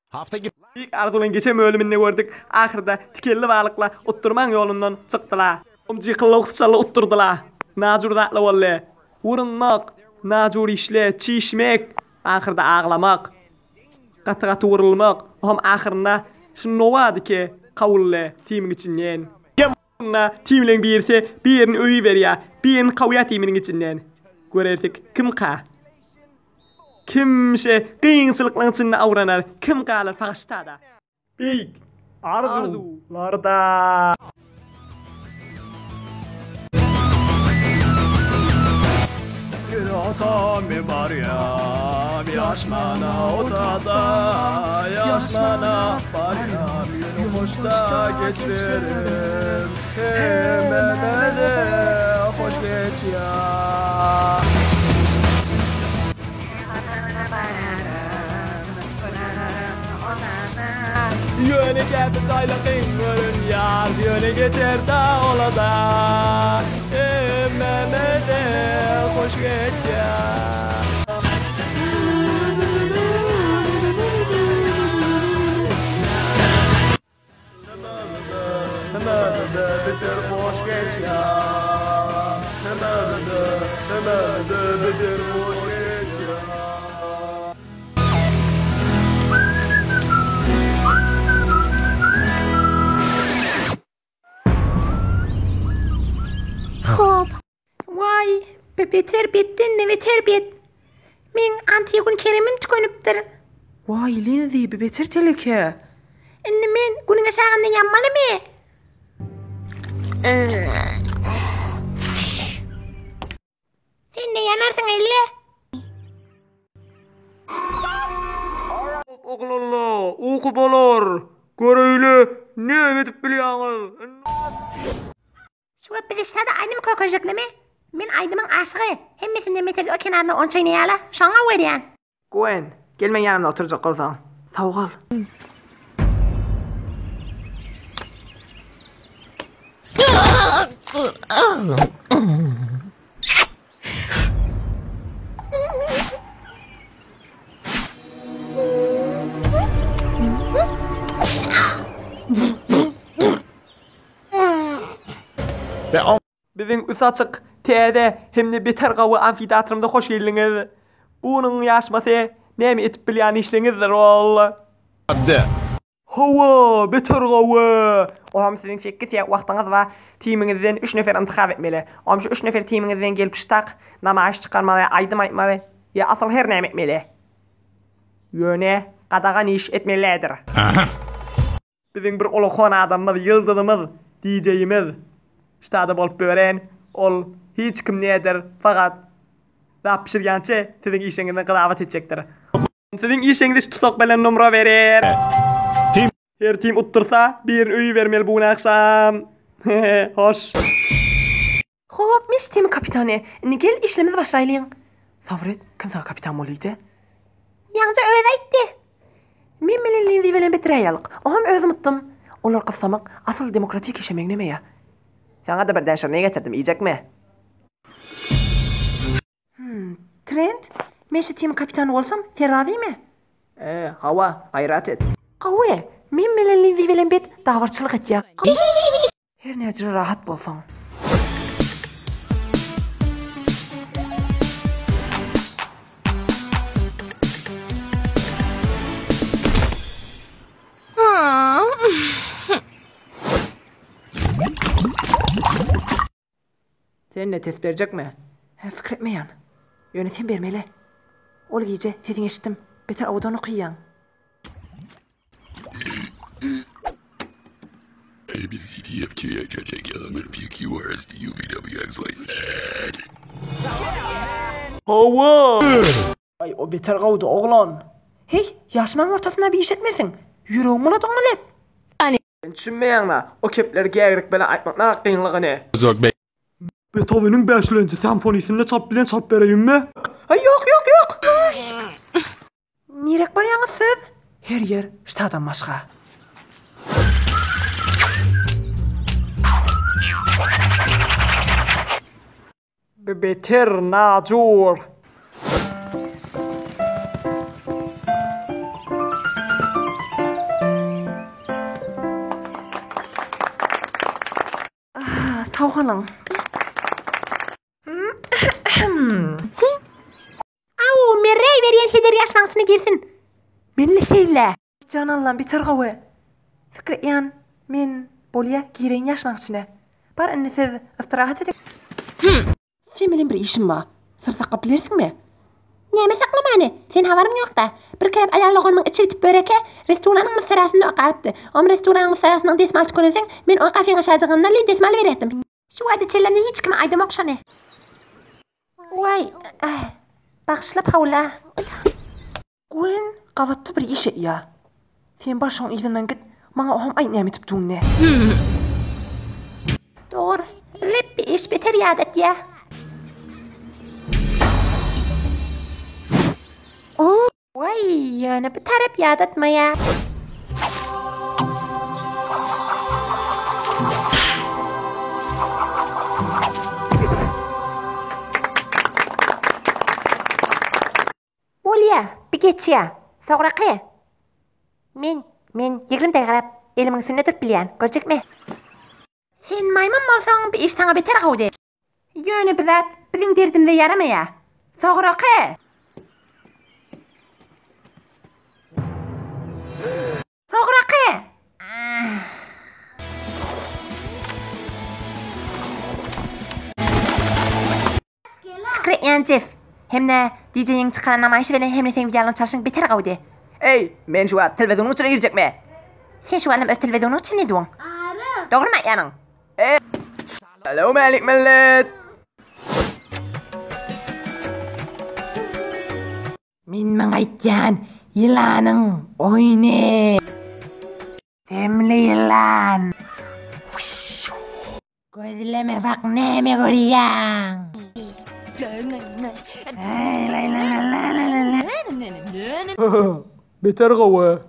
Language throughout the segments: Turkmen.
Hafta git. Beýik arzuwyň geçen bölüminde gördük. Ahyrda tikenli balykla utdurmaň ýolundan çykdyla. Jykyllawuk syçanly utdurdyla. Najur zatly boldy. Urunmak, najur işle, çişmek, ahyrda aglamak. Gaty-gaty urulmak, ohm ahyrynda şu nowadiki kawuldy timiň içinden. Onda timleň birisi birini öýi berýär, birini kowýar timiniň içinden. Görersik, kimka? Kim şe kynçylyklaryň içinde awranar, kim galar sagaçda-da. Beýik arzuwlarda. Ýene ata men barýan ýaşmana otada ýaşmana barýan ýöne hoşda geçerim hemmede hoş geçýär. Ýöne käte jaýla kyn görünýär, ýöne geçer-dä ola-da. Hemmämize hoş geçýär. Hemmämize beter hoş geçýär. Hemmämize, hemmämize beter hoş geçýär. Hop. Waý, bu beter betden-de beter bet. Meň antigun keremim tükenipdir. Waý, Linzi, bu beter teleke. Indi men günüň aşagynda ýanmalymy? Sen-de ýanarsyň elle. Oglanlar, uky bolar. Göreýli, näme edip bilýäňiz. Şu wagt bizi şada aýdym kökejeklimi? Men aýdymyň aşygy. Hemmesinden beter o kenarynda onça oýnaýala. Şoňa görýän. Gwen, gel meň ýanymda oturjak bolsaň. Sag gal. Biziň üsti açyk, täze hem-de beter gawy amfiteatrymyza hoş geldiňiz. Bunuň ýaşmasy näme etip bilýän işleňizdir ol. Hawa, beter gawy. Oňam siziň sekiz ýa wagtyňyz bar. Timiňizden üç nefer intihap etmeli. Oňam şu üç nefer timiňizden gelip ştak, namaýyş çykarmaly, aýdym aýtmaly, ýa asyl her näme etmeli. Ýöne gadagan iş etmeli däldir. Biziň bir ulakon adamymyz, ýyldyzymyz, DJ-imiz ştada bolup bören, ol hiç kim nedir, fakat zat bişirýänçe siziň işiňizden gyzabat etjekdir. Siziň işiňizi tusak bilen numra berer. Her tim utdursa, birini öýe bermeli bu gün agşam. Hoş. Hop, men ştemi kapitany. Indi gel işlemizi başlaýlyň. Sabyr et, kim saňa kapitan bol diýdi? Ýaňja özi aýtdy. Men bilen Linzi bilen bitiräýalyk. Oňam özüm utdum. Olar gyssamak asyl demokratik işe meňzemeýär. Saňa-da birden şirne getirdim, iýjekmi? Hum, Trent, men şu timiň kapitany bolsam, sen razymy? E, hawa, gaýrat et. Gowy, men bilen Linzi bilen bet dabarçylyk etýär. Her näçe rahat bolsaň. Sen ne test berjekmi? Hä, pikir etmeýän. Ýöne sen bermeli. Ol gije sesiňi eşitdim. Beter owadan okaýaň. A B C D F G H I J K L M N P Q R S T U V W X Y Z. Hawa! Aý, o beter gowudy, oglan. Heý, ýaşmaň ortasynda bir iş etmersiň. Ýüregiň buladygyny lep. Sen düşünmeýäň-la, o kepleri gägirek bilen aýtmak nagat kynlygyny. Betoweniň bäşilenji simfonisini çalyp bilen çalyp bereýinmi? Aý, ýok, ýok, ýok! Nirek barýaňyz siz? Her ýer ştadan başga. Beter najur. Sag boluň. Aw, merreý berýän heder ýaşmaň içine girsin. Menle şeýle. Jan Allam beter gowy. Pikir etýän men bolýa gireýin ýaşmaň içine. Bar indi siz istirahat ediň. Sen bilen bir işim bar. Syr saklap bilersiňmi? Näme saklamany? Sen habaryň ýokda. Bir käp aýal doganymyň içi gitip böreke restoranyň mysarasynda galypdy. Om restoranyň mysarasynyň desmal tükenensoň men o kafeň aşajygyndan li desmal berýärdim. Şu wagta çenlem hiç kime aýdamok şony. Waý, bagyşla Paula. Gwen gabatda bir iş edýär. Sen bar şoň yzyndan git, maňa oham aýt näme etip duruny. Dogry, Leppi iş beter ýadatýar. Waý, ýöne bu tarap ýadatmaýar. Bolýa, bi geçýä. Soňraky. Men, men ýigrim daýgarap, elimiň üstünde durup bilýän, görjekmi? Sen maýmyn bolsaň, bi iş saňa beter gowudy. Ýöne bi zat biziň derdimize ýaramaýa. Soňraky. Soňraky. Pikir etýän Jeff. Hem-de DJ-iň çykaran namaýşy bilen hem-de seň wiolon çalşyň beter gowudy. Eý, men şu wagt telewizonyň içine girjekmi? Sen şu wagtam öz telewizonyň içinde duň. Dogrymy aýtýanyň? Eý! Salowmalik millet! Men maňa aýtýan ýylanyň oýny. Demli ýylan. Gözleme bak näme görýäň. Beter gowy.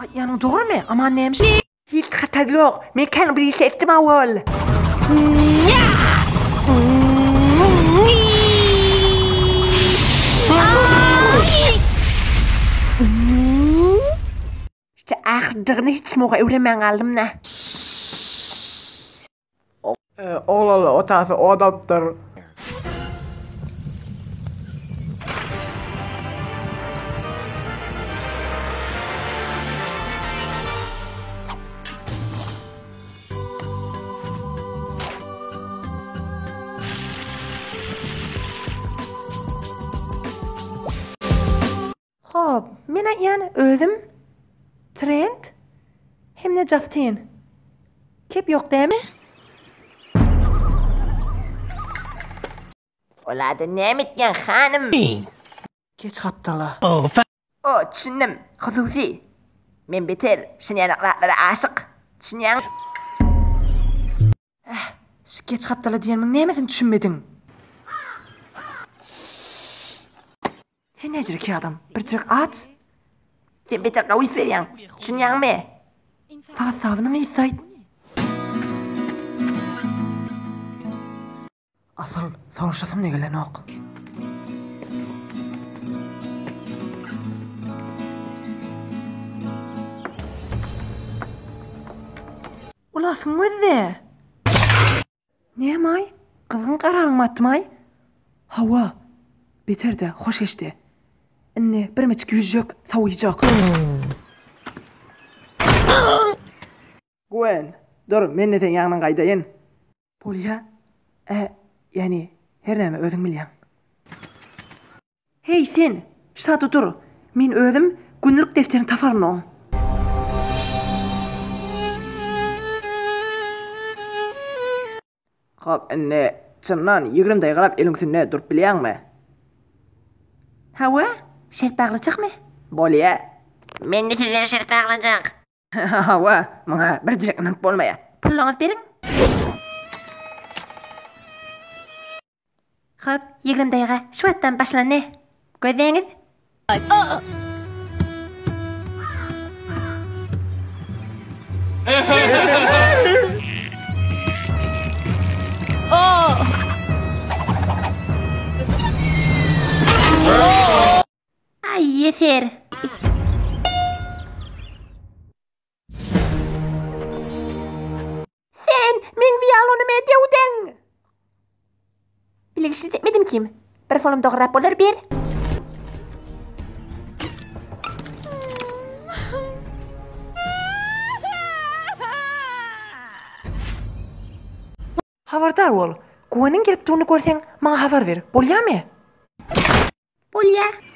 Aýtýanyň dogrymy? Aman näme Hiç hatar ýok. Men kän bir iş etdim awal. İşte ahyrdygyny hiç muga öwrenmän galdym-da. Oglanlar otasy ot alypdyr. Hop, men aýtýan özüm Trent hem-de Jastin. Kep ýok dämi? Olada näme etýäň hanym? Geç gapdala. O, düşündim. Hususy. Men beter şinýanak zatlara aşyk. Düşünýäňmi? Eh, şu geç gapdala diýenimiň nämesini düşünmediň? Sen näjireki adam? Birjik aç. Sen beter gawy ys berýäň. Düşünýäňmi? Fakat sabynyň ysy aýt. Asyl soňuşasym ne gelenok. Ulasyň gözde. Näme-aý? Gyzgyn gararyň batdymy-aý? Hawa. Beter-de, hoş geçdi. Indi birmeçik ýüzjek, sowujak. Gwen, dur, men-de seň ýanyňdan gaýdaýyn. Bolýa. Ä, ýani, her näme özüň bilýäň. Heý, sen, ştada dur. Men özüm günlük defterini taparyn oň. Hop, indi çyndan 20 daýgalap eliň üstünde durup bilýäňmi? Hawa, şert baglajakmy? Bolýa. Men-de sizden şert baglajak. Hawa, muňa birjik ynanyp bolmaýar. Puluňyzy beriň. Hop, 20 daýga şu wagtdan başlandy. Gözleňiz. Aý, ýeser. Beýle düşünjekmedim kim. Bir folum dograp bolar bir. Habardar bol. Guwanyň gelip durny görseň, maňa habar ber. Bolýamy? Bolýa.